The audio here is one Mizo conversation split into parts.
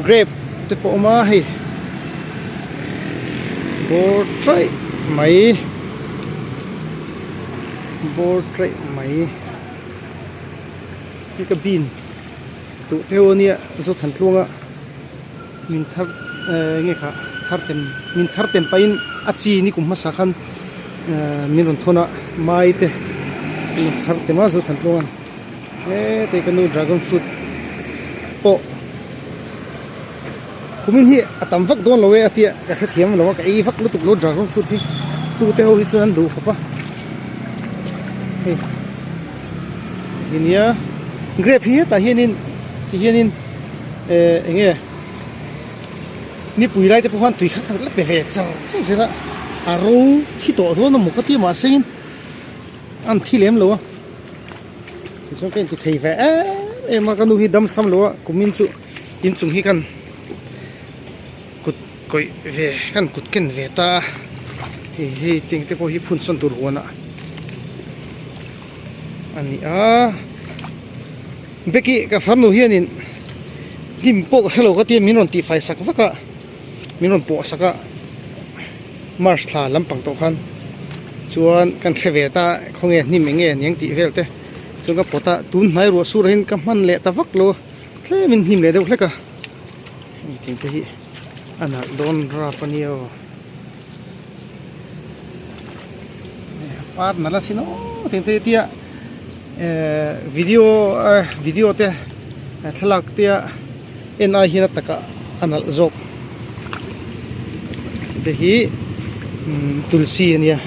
Grape te pawh a awm a hei bawr taih mai bawr taih mai hei ka bean duh deuh ania Zothantluanga min thar eh enge kha thar tem min thar tem pahin a chi ni kum hmasa khan eh min rawn thawn a mai te min rawn thar tem a Zothantluanga'n hetei ka nu dragon fruit pawh kumin hi a tam vak dawn lo e a tia ka hrethiam lo a ka ei vak lutuk lo dragon fruit hi tute ho hi chuan an duh khawp a hei nia grape hi hetah hianin ti hianin eh eng nge nipui lai te pawh khan tui khat khat la pe ve char char zel a a ro thi tawh dawn a maw ka ti a mahse in an thi lem lo a tichuan ka inti thei ve em em a ka nu hi dam sam lo a kumin chu inchung hi kan kut kawih ve kan kut ken ve ta a hei hei tiang te pawh hi phun sawn tur huanah a ni a beki ka farnu hianin hnim pawh ka hrelo ka tia min rawn tihfai sak vak a min rawn pawh sak a march thla lampang tawh khan chuan kan hre ve ta khawnge hnim eng nge aniang tih vel te chuan ka pawt a tun hnai ruah sur ah hian ka hman leh ta vak lo a tlemin hnim leh deuh hlek a hei thing te hi a nalh dawn rap a nia aw par nalh a sin aw thing te hi tia ehh video eh video te thlalak te a en ai hian a takah a nalh zawk te hi tulsi a nia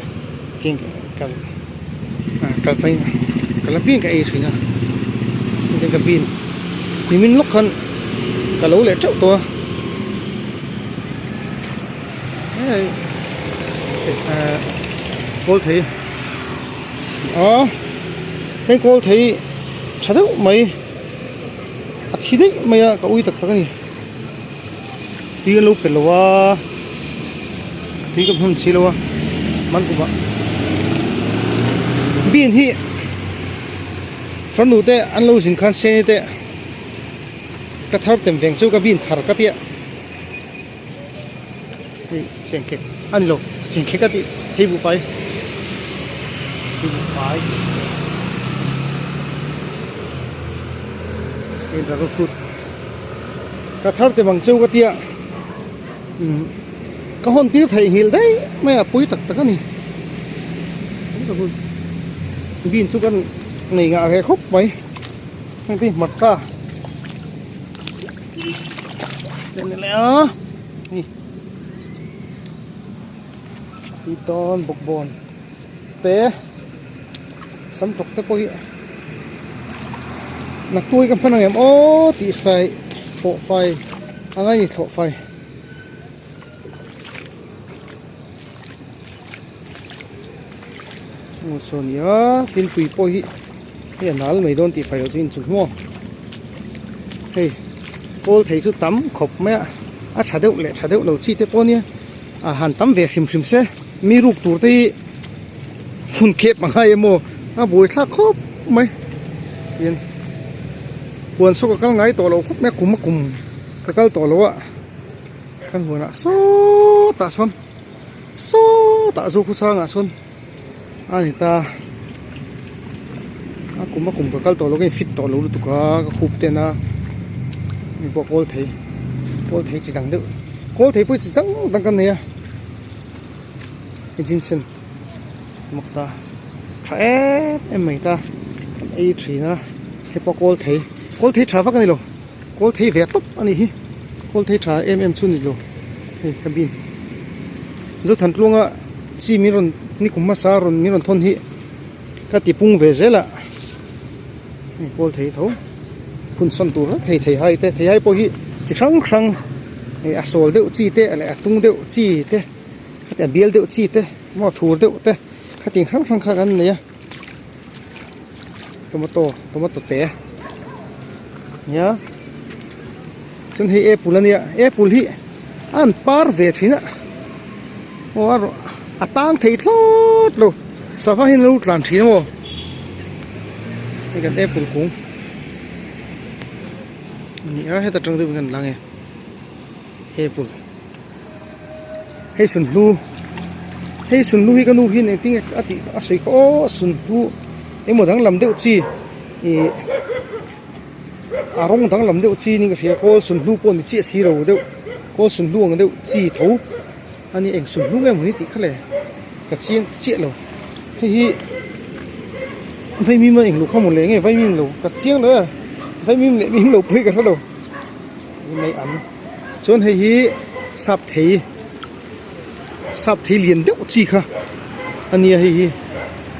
keng kal kal phei kal apiang ka ei thin a ka bin nimin lawk khan ka lo leh teuh tawh a hei eh kawl thei a heng kawl thei tha deuh mai a thi daih mai a ka ui tak tak a ni tui an lo pe lo a tui ka hmun si lo a man kumah bean hi farnu te an lo zin khan seni te ka thar tem veng chu ka bean thar ka tia hei chengkek a ni lo chengkek a tih thei buhfai thei buhfai hei dragon fruit ka thar tem ang cheu ka tia umm ka hawn tir theih nghilh daih mai a pui tak tak a ni bean chu kan nei ngah ve khawp mai heng te hi hmarcha. Tui tawn bawkbawn te sam tawk te pawh hi naktuk hi ka hman ang em aw tih fai thlawh fai a ngai a ni thlawh fai. Saw a ni a tin tui pawh hi hei a nal mai dawn tih fai loh chu inchung hi maw hei kawl thei chu tam khawp mai a a tha deuh leh tha deuh lo chi te pawh ania a han tam ve hrim hrim se mi ruk tur te hi hun khep a ngai emaw a buai thlak khawp mai tin huan saw ka kal ngai tawh lo khawp mai a kum a kum ka kal tawh lo a kan huanah sawtah sawn sawtah zokhawsangah sawn a ni ta a kum a kum ka kal tawh lo ka in fit tawh lo lutuk a ka khup ten a hei pawh kawl thei kawl thei chi dang deuh kawl thei pawh hi chi dang dang kan nei a ginseng mak ta tha em em mai ta kan ei thin a hei pawh kawl thei kawl thei tha vak a ni lo kawl thei ve tawp a nih hi kawl thei tha em em chu a ni lo hei ka bin Zothantluanga chi min rawn ni kum hmasa rawn min rawn thawn hi ka ti pung ve zel a hei kawl thei tho phun sawn tur vek hei theihai te theihai pawh hi chi hrang hrang hei a sawl deuh chi te leh a tung deuh chi te a bial deuh chi te maw a thur deuh te khatiang hrang hrang kha kan nei a. Tomato tomato te nia chuan hei apple ania apple hi a an par ve thin a aw a rawh a tang thei thlawt lo sava hian alo tlan thin amaw hei kan apple kung ania heta tang deuh hian kan lang e. Apple hei sunhlu hei sunhlu hi ka nu hian engtin nge a tih a sawi kha aw sunhlu engemaw danglam deuh chi ih a rawng danglam deuh chi niin ka hria kawl sunhlu pawh ni chiah si lo deuh kawl sunhlu ang deuh chi tho a ni eng sunhlu nge maw ni tih kha le ka chiang chiah lo hei hi vaimim a englo kha maw le nge vaimim lo ka chiang lo e vaimim leh mim lo pawh hi ka hre lo. Mai ang chuan hei hi sap thei sap thei lian deuh chi kha a nia hei hi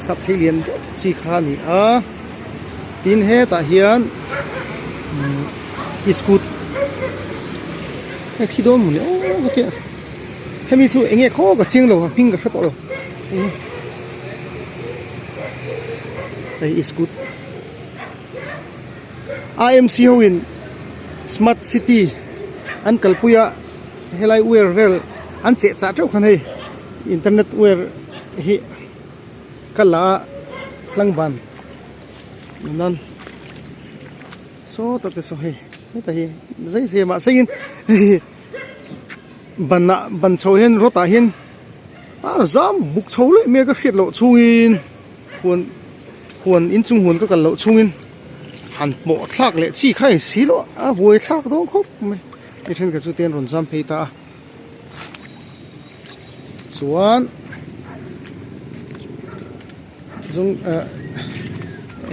sap thei lian deuh chi kha a ni a tin hetah hian umm iskut hei thi dawn mawni aw ka tia hemi chu eng nge khaw ka chiang lo a hming ka hre tawh lo hei iskut. IMC ho in smart city an kalpui a helai wire vel an cheh chah teuh khan hei internet wire hi ka la a tlangban nan sawtah te saw hei hetah hi zai zai mahse in hei ban ah ban chho hian rod ah hian a zam buk chho luih mai a ka hriat loh chhungin huan huan inchung huan ka kal loh chhungin han pawh thlak leh chi kha in si loh a buai thlak dawn khawp mai hei thenkhat chu te an rawn zam phei ta a chuan zawng ah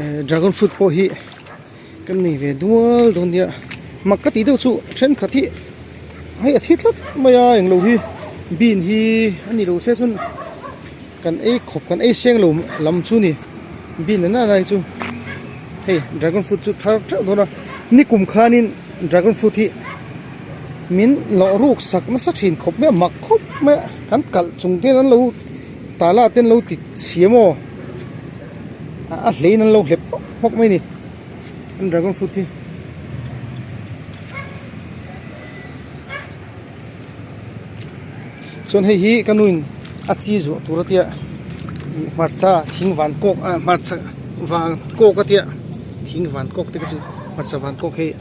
eh dragon fruit pawh hi kan nei ve dual dawn nia mak ka tih deuh chu thenkhat hi hei a thi tlat mai a englo hi bean hi a ni lo se chuan. Kan ei khawp kan ei seng lo lam chu ni bean a nana hi chu hei dragon fruit chu thar teuh dawn a nikum khanin dragon fruit hi min lawh ruk sak nasa thin khawp mai a mak khawp mai a kan kalh chung ten an lo tala ten lo ti chhia maw a hlein an lo hlep hmawk hmawk mai a ni an dragon fruit hi. Chuan hei hi ka nuin a chi zuah tur a tia ih hmarcha thing van kawk ah hmarcha van kawk a tia thing van kawk te kha chu hmarcha van kawk hei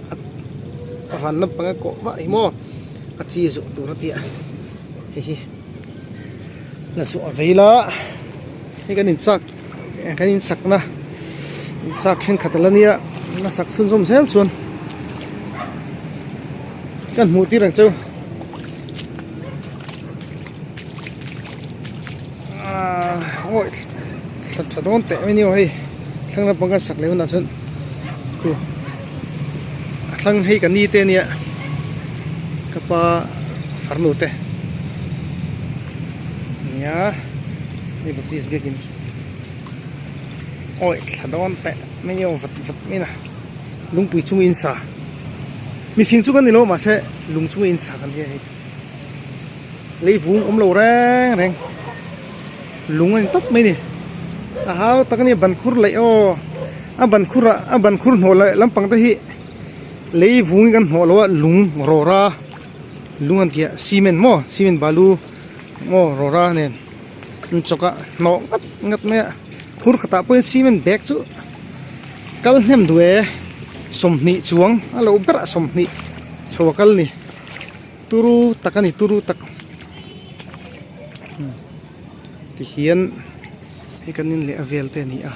a van lampang a kawh vah hi maw a chi zuah tur a tia hei hi la zuah vei la hei kan inchak kan insakna inchak thenkhat a la nia a sak chhunzawm zel chuan. Kan hmuh tir ang cheu aaa awi thla tha dawn teh mai nia hei thlang lampang kan sak leh hunah chuan khu a thlang hei ka ni te ania ka pa farnu te nia hei baptist biakin awi thla dawn teh mai nia vat vat mai na. Lungpui chunga in sa mifing chu kan ni lo mahse lung chunga in sa kan nia hei leivung awm lo reng reng lung a ni tawp mai a ni a hau tak a nia ban khur laih aw a ban khur ah a ban khur hnawh leh lampang te hi leivung in kan hnawh lo a lung rawra lung an tih ah cement maw cement balu maw rawra nen an chawk a hnawh ngat ngat mai a khur khatah pawhin cement bag chu kal hnem duh e 20 chuang a lo berah 20 chho a kal ni turu tak a ni turu tak tihian hei kan in leh a vel te a ni a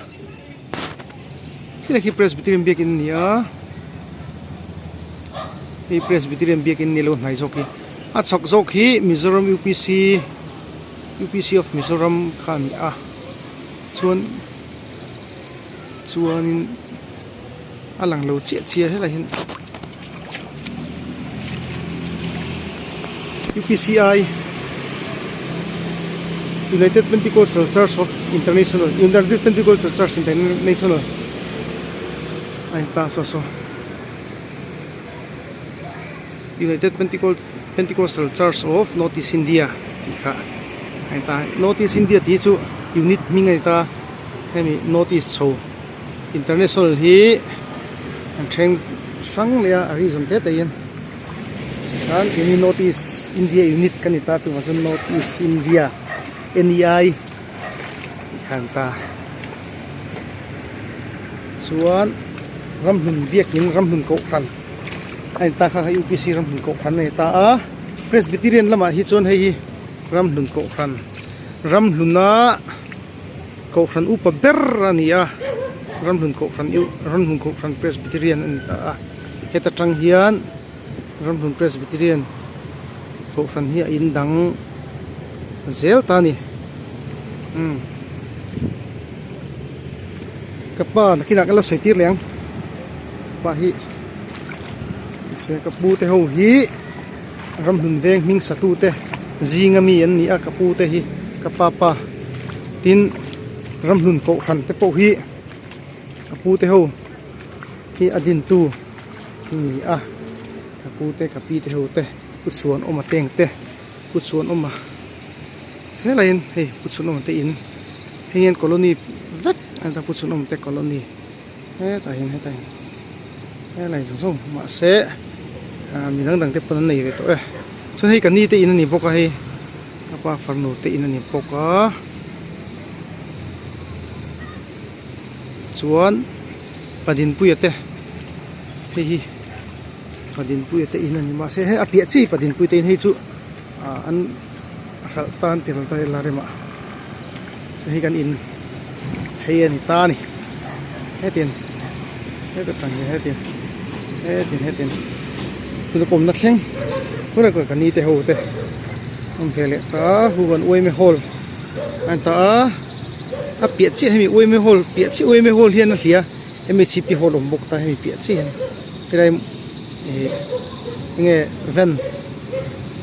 helai khi presbyterian biakin a ni a hei presbyterian biakin ni lo hnai zawk hi a chhak zawk hi mizoram upc upc of mizoram kha a ni a chuan chuanin a lang lo chiah chiah helai hian UPCI United Pentecostal Church of International United Pentecostal Church International a in ta saw saw United Pentecostal Church of North East India tih kha a in ta North East India tih hi chu unit hming a ni ta hemi North East chho International hi an then hrang leh a a reason te te in chuan keini North East India unit ka ni ta chuvang chuan North East India N E I tih kha an ta chuan ramhlun biakin ramhlun kohhran a in ta kha kha U P C ramhlun kohhran a ni ta a. Presbyterian lamah hi chuan hei hi Ramhlun Kohhran Ramhluna Kohhran upa ber a ni a Ramhlun Kohhran Ramhlun Kohhran Presbyterian a ni ta a heta tang hian Ramhlun Presbyterian Kohhran hi a in dang zel ta a ni umm ka pa nakinah ka la sawi tir leh ang ka pa hi mahse ka pu te ho hi Ramhlun veng hming satu te zinga mi an ni a ka pu te hi ka pa pa tin Ramhlun Kohhran te pawh hi ka pu te ho hi a dintu a ni a ka pu te ka pi te ho te pu chhuan awma teng te pu chhuan awma helaiin hei pu chhuan awma te in hei hian colony vek a ni ta pu chhuan awma te colony hetah hian hetah hian helai zawng zawng mahse ah mi dang dang te pawn an nei ve tawh e chuan hei ka ni te in a ni bawk a hei ka pa farnu te in a ni bawk a chuan Padinpuia te hei hi Padinpuia te in a ni mahse hei a piah chiah hi Padinpuia te in hei chu ah an hralh tan ti hralh ta ila remah hei kan in hei a ni ta a ni hetin heta tang hian hetin hetin hetin thil kawmna thleng tunah ka ni te ho te awm ve leh ta a hu an uaime hall a ni ta a a piah chiah hemi uaime hall piah chiah uaime hall hian a hlia hemi chhip hi hall awm bawk ta hemi piah chiah hian helai ih enge van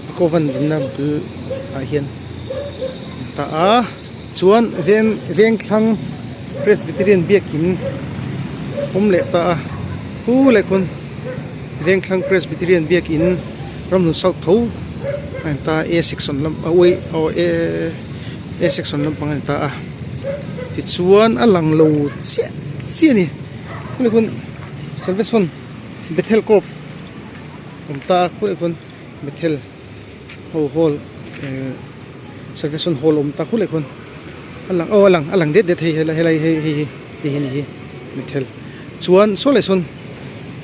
eco van dinna bul ah hian ta a chuan veng veng thlang presbyterian biakin awm leh ta a khu leh khun veng thlang presbyterian biakin ramhlun south tho a ni ta a section lam a uai aw a section lampang a ni ta a tichuan a lang lo chiah chiah a ni khu leh khun salvation bethel corp awm ta a khu leh khun bethel ho hall ehh salvation hall awm ta khu leh khun a lang aw a lang a lang det det hei helai helai hei hei hi hei hi a ni hi bethel chuan saw leh sawn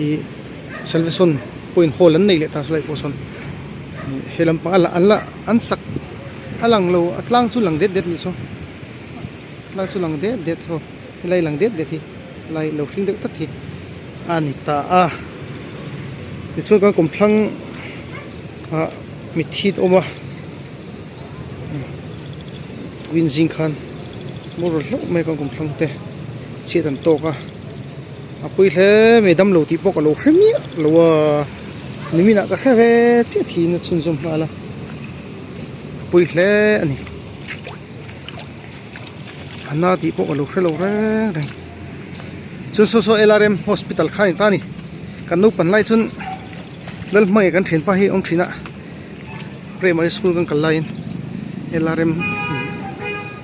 ih salvation pawhin hall an nei leh ta sawlai pawh sawn ih he lampang a la an la an sak a lang lo a tlang chu lang det det a nih saw tlang chu lang det det saw helai lang det det hi lai lo hring deuh tlat hi a ni ta a tichuan kan kawmthlang ah mitthi te awm a tuin zing khan moral hlauh mai a kan kawmthlang te chhiat an tawk a a pui hle mai damlo tih pawh ka lo hre miah lo a nimin ah ka hre ve chiah thiin a chhunzawm nghal a a pui hle a ni. A na tih pawh ka lo hre lo reng reng chuan saw saw LRM hospital kha a ni ta a ni kan naupan lai chuan Lalhmangaih kan thianpa hi a awm thin a primary school kan kal laiin LRM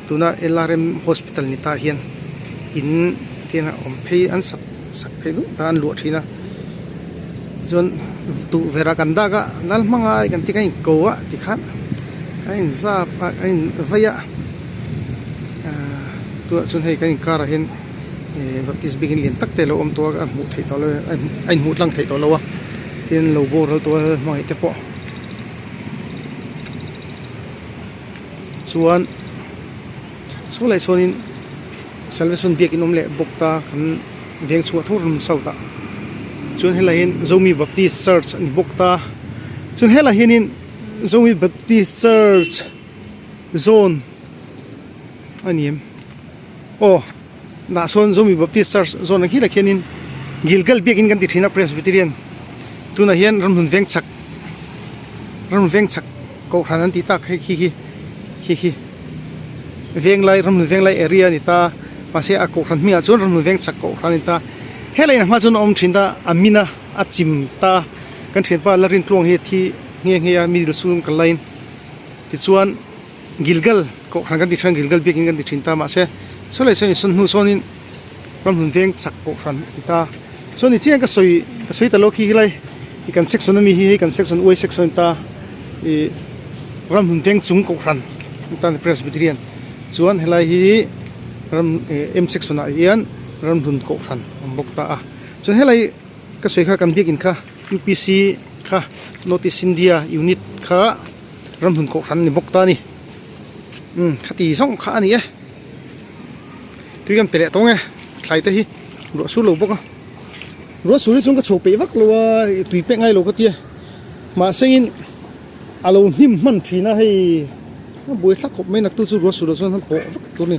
tuna LRM hospital ni ta hian in tiang a awm phei an sak sak phei duh ta an luah thin a chuan tukverh ah kan dak a Lalhmangaih kan ti kan inko a tikhan kan inzap a kan in vei a ahh tunah chuan hei kan inkar ah hian ihh baptist biakin lian tak te a lo awm tawh a a hmuh theih tawh lo a inhmuh tlang theih tawh lo a tin lo boral tawh a hmangaih te pawh chuan saw leh chuanin salvation biakin awm leh bawk ta kan veng chhuah tho ram south ah chuan helai hian zomi baptist church a ni bawk ta chuan helai hianin zomi baptist church zawn a ni em aw dah sawn zomi baptist church zawn ang khilah khianin gilgal biakin kan ti thin a presbyterian tunah hian ramhlun veng chhak ramhlun veng chhak kohhran an tih tak hei khi khi khi khi venglai ramhlun venglai area a ni ta mahse a kohhran hmingah chuan ramhlun veng chhak kohhran a ni ta helai in a hma chuan a awm thin ta a min a a chim ta kan thianpa la rintluang hi a thi nghe nghe a middle school kan kal laiin tichuan Gilgal kohhran kan ti thin a Gilgal biakin kan ti thin ta mahse saw leh saw in sawn hnu sawnin ramhlun veng chhak kohhran a ti ta chuan ni chiang ka sawi ka sawi ta lo khi helai ih kan section ami hi hei kan section uai section a ni ta ih ramhlun veng chung kohhran a ni ta Presbyterian chuan helai hi ram ih M section ah hian ramhlun kohhran a awm bawk ta a chuan helai ka sawi kha kan biakin kha U P C kha. North East India unit kha ramhlun kohhran a ni bawk ta a ni umm khati zawng kha a ni e tui kan pe leh tawng e thlai te hi ruah sur lo bawk a ruah sur hi chuan ka chho peih vak lo a tui pek ngai lo ka tia mahsengin a lo hnim hman thin a hei a buai thlak khawp mai naktu chu ruah sur ah chuan han pawh vak tur a ni.